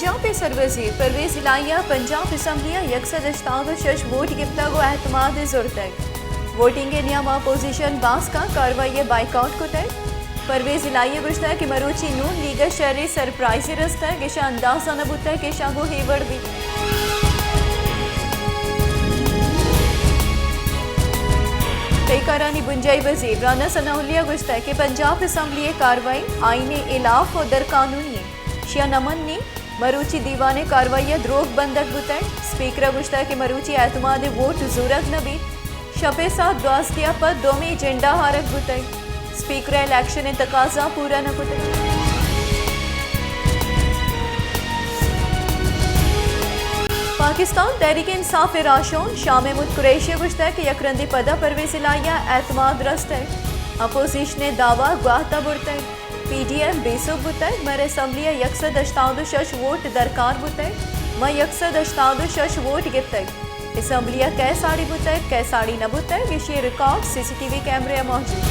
پنجاپ ءِ سروزیر پرویز الہی ءَ پنجاپ اسمبلی ءَ یک سد ہشتاد ءُ شش ووٹ گپتگ ءُ اعتماد زرتگ۔ ووٹنگ ءِ نیام ءَ اپوزیشن باسکاں کاروائی ءِ بائیکاٹ کتگ۔ پرویز الہی ءَ گوشتگ کہ مروچی نون لیگ ءَ شریں سرپرائزے رستگ، ایشاں اندازہ نہ بوتگ کہ ایشاں گوں اے وڑ بیت۔ تہی کارانی بنجاہی وزیر رانا ثناء اللہ ءَ گوشتگ کہ پنجاپ اسمبلی ءِ کاروائی آئین ءِ ہلاف ءُ درقانونی انت۔ شیا نہ منی، مروچی دیوان ءِ کاروائی ءَ دروگ بندگ بوتگ۔ اسپیکر ءَ گوشتگ کہ مروچی اعتماد ءِ ووٹ زورگ نہ بیت۔ شپ ءِ ساعت دوازدہ ءَ پد دومی ایجنڈا آرگ بوتگ۔ اسپیکر ءَ الیکشن ءِ تقاضا پورا نہ کتگ۔ پاکستان تحریک انصاف ءِ راہشون شاہ محمود قریشی ءَ گوشتگ کہ یک رندے پدا پرویز الہی ءَ اعتماد رستگ۔ اپوزیشن ءِ دعوی گواہ ءَ برتگ۔ پی ڈی ایم بے سوب بوتگ، مئے اسمبلی ءَ یک سد ہشتاد ءُ شش ووٹ درکار بوتگ، ما یک سد ہشتاد ءُ شش ووٹ گپتگ۔ اسمبلی ءَ کئے ساڑی بوتگ، کئے ساڑی نہ بوتگ، ایشی ءِ ریکارڈ سی سی ٹی وی کیمرہ ءَ موجود۔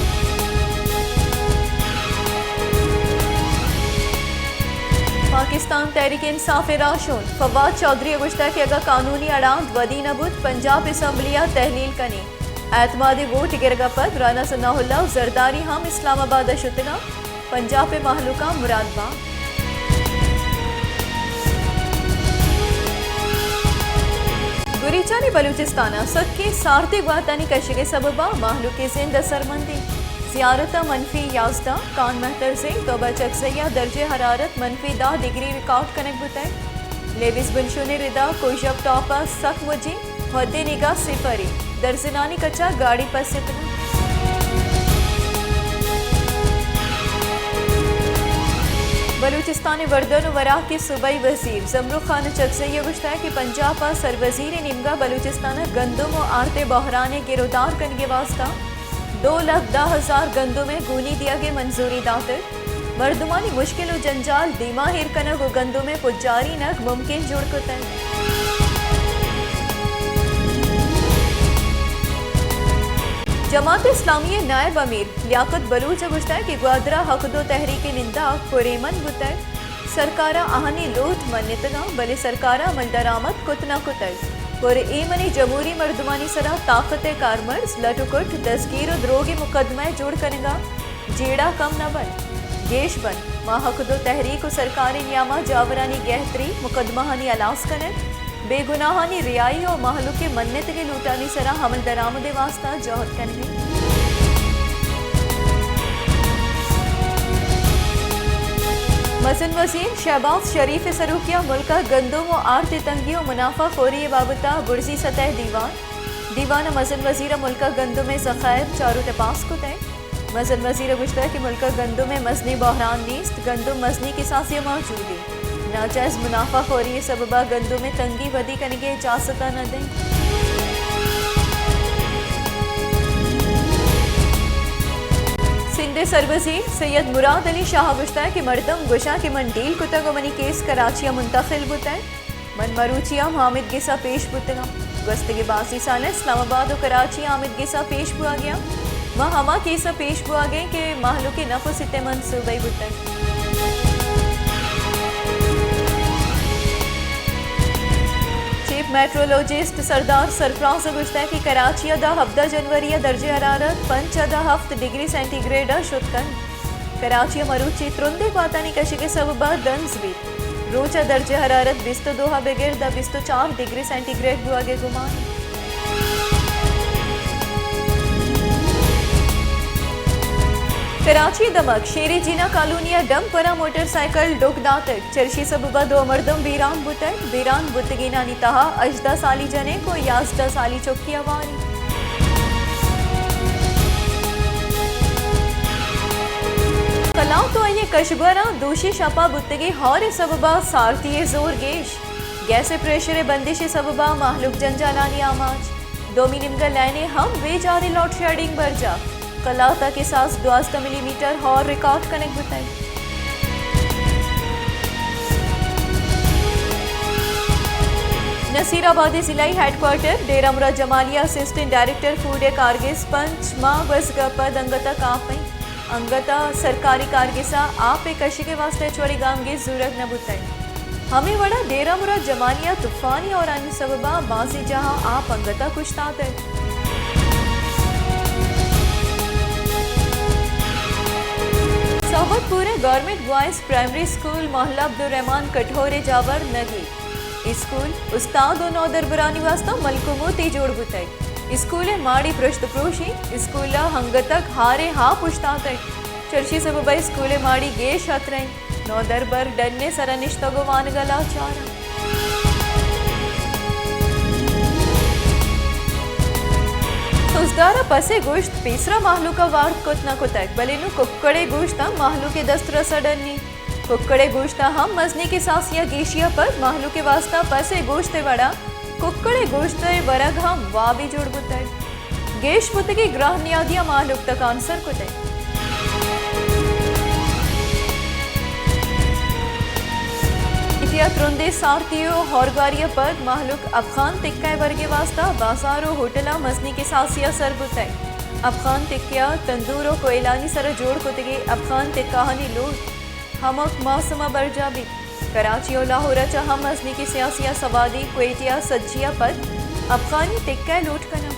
پاکستان تحریک انصاف ءِ راہشون فواد چوہدری ءَ گوشتگ کہ اگاں قانونی اڑاند ودی نہ بوت، پنجاب اسمبلی ءَ تحلیل کنیں۔ اعتمادی ووٹ گرگ ءَ پد رانا ثناء اللہ ءُ زرداری ہم اسلام آباد ءَ شتگ انت۔ پنجاب ءِ مہلوکاں مراد بات۔ گریچانی بلوچستان ءَ سکیں سارتی گواتانی کشگ ءِ سبب ءَ مہلوک ءِ زند اثرمند انت۔ زیارت ءَ منفی یازدہ، کان مہترزین، توبہ چکزئی ءَ درجہ حرارت منفی دہ ڈگری ریکارڈ کنگ بوتگ۔ لیویز بنشون ءِ ردا کوژپ ٹاپ ءَ سک مجیں، حد نگاہ صفر انت، درزنانی کچ ءَ گاڑی پس اتگ انت۔ بلوچستان ءِ وردن ءُ وراک ءِ صوبائی وزیر زمرو خان چکزئی ءَ گوشتگ کہ پنجاب ءَ سروزیر ءِ نیمگ ءَ بلوچستان ءَ گندم ءُ آرت ءِ بحران ءِ گرودار کنگ ءِ واستہ دو لکھ دہ ہزار گندم ءِ گونی دیگ ءِ منظوری داتگ۔ مردمانی مشکل ءُ جنجال دیما ایر کنگ ءُ گندم ءِ پجارینگ ممکن جوڑ کتگ۔ جماعت اسلامی ءِ نائب امیر لیاقت بلوچ ءَ گوشتگ کہ گوادر ءَ حق دو تحریک ءِ ننداک پرایمن بوتگ۔ سرکار ءَ آہانی لوٹ منتگ انت، بلے سرکار ءَ عمل درآمد کت نہ کتگ۔ پر ایمنی جمہوری مردمانی سرا طاقت ءِ کارمرز، لٹ ءُ کٹ، دزگیر ءُ دروگ ءِ مقدمہ ءِ جوڑ کنگ ءَ جیڑہ کم نہ بنت، گیش بنت۔ ما حق دو تحریک ءُ سرکار ءِ نیام ءَ جاورانی گہتری، مقدمہانی ہلاس کنگ، بے گناہانی رہائی ءُ مہلوک ءِ منتگیں لوٹانی سرا عمل درآمد ءِ واستہ جہد کنگ ءَ ایں۔ مزن وزیر شہباز شریف ءِ سروکی ءَ ملک ءَ گندم ءُ آرت ءِ تنگی ءُ منافع خوری ءِ بابت ءَ برزی سطح ءِ دیوان۔ دیوان ءَ مزن وزیر ءَ ملک ءَ گندم ءِ ذخائر چار ءُ ٹپاس کتگ۔ مزن وزیر ءَ گوشتگ کہ ملک ءَ گندم ءِ مزنیں بحران نیست، گندم مزنیں کساسے ءَ موجود انت۔ ناجائز منافع خوری ءِ سبب ءَ گندم ءِ تنگی ودی کنگ ءِ اجازت ءَ نہ دئیں۔ سندھ ءِ سروزیر سید مراد علی شاہ ءَ گوشتگ کہ مردم گوشاں کہ من ڈیل کتگ ءُ منی کیس کراچی ءَ منتقل بوتگ۔ من مروچی ہم آمدگس ءَ پیش بوتگاں۔ گوستگیں بازیں سال ءَ اسلام آباد ءُ کراچی آمدگس ءَ پیش بوہگ ءَ آں۔ ما ہما کیس ءَ پیش بوہگ ءَ ایں کہ مہلوک ءِ نپ ءُ ست ءِ منصوبہ بوتگ۔ چیف میٹرولوجسٹ سردار سرفراز ءَ گوشتگ کہ کراچی ءَ داں ہبدہ جنوری ءَ درجہ حرارت پنچ ءَ داں ہفت ڈگری سینٹی گریڈ ءَ شت کنت۔ کراچی ءَ مروچی ترندیں گواتانی کشگ ءِ سبب ءَ دنز بیت۔ روچ ءَ درجہ حرارت بیست ءُ دو ءَ بگر داں بیست ءُ چار ڈگری سینٹی گریڈ بوگ ءِ گمان۔ کراچی ءِ دمگ شیریں جینا کالونی ءَ ڈمپر ءَ موٹر سائیکل ڈک داتگ، چرشی ءِ سبب ءَ دو مردم بیران بوتگ۔ بیران بوتگینانی تہا ہژدہ سالی جنک ءُ یازدہ سالی چکی ہوار انت۔ کلات ءُ آئی ءِ کشگوراں دوشی شپ ءَ بوتگیں ہور ءِ سبب ءَ سارتی ءِ زور گیش۔ گیس ءِ پریشر ءِ بندش ءِ سبب ءَ مہلوک جنجالانی آماچ۔ دومی نیمگ ءَ لائن ءِ ہم بے جاریں لوڈشیڈنگ برجاہ۔ کلات ءَ کساس دوازدہ ملی میٹر ہور ریکارڈ کنگ بوتگ۔ نصیر آباد ءِ ضلعی ہیڈ کوارٹر ڈیرہ مراد جمالی ءَ اسسٹنٹ ڈائریکٹر فوڈ ءِ کارگس پنچ ماہ گوزگ ءَ پد انگت ءَ کاپ انت۔ انگت ءَ سرکاری کارگس ءَ آپ ءِ کشگ ءِ واستہ ہچ وڑیں گامگیج زورگ نہ بوتگ۔ ہمے وڑا ڈیرہ مراد جمانی ء طوفانی ہورانی سببا بازیں جاہاں آپ انگت ء کشتاتگ۔ صحبت پور ء گورنمنٹ بوائز پرائمری اسکول محلہ عبدالرحمن کٹھور ء جاور نگی۔ اسکول استاد و نودربرانی واسطہ ملکموتے جوڑ بوتگ۔ اسکول ء ماڑی پرشت پروشی، اسکول ء ہنگتگ ہارے ہاپ اشتاتگ۔ چرشی سبب ء اسکول ء ماڑی گیش ہتریں۔ نودربر ڈن ء سرا نشتگ و وانگ ء لاچار انت۔ خضدار ء پس ء گوشت پیسرا مہلوک ء وارت کت نہ کتگ، بلے نوں ککڑ ء گوشت ہم مہلوک ء دسترس ء ڈنی۔ ککڑ ء گوشت ء ہم مزنیں کساسے ء گیشی ء پد مہلوک ء واستا پس ء گوشت ء وڑا ککڑ ء گوشت ء ورگ ہم وابے جوڑ بوتگ۔ گیش بوتگیں گران نیادیاں مہلوک تکانسر کتگ۔ ایشی ء ترندیں سارتی و ہورگواری ء پد مہلوک افغان تکہ ء ورگ ء واستا بازار و ہوٹلاں مزنیں کساسے ء سر بوتگ۔ افغان تکہ ء تندور و کوئلانی سر ء جوڑ کتگیں افغان تکہانی لوٹ ہمک موسم ء برجاہ بیت۔ کراچی و لاہور ء چہ ہم مزنیں کساسے ء سوادی کوئٹہ ء سجی ء پد افغانی تکہ ء لوٹ کناں۔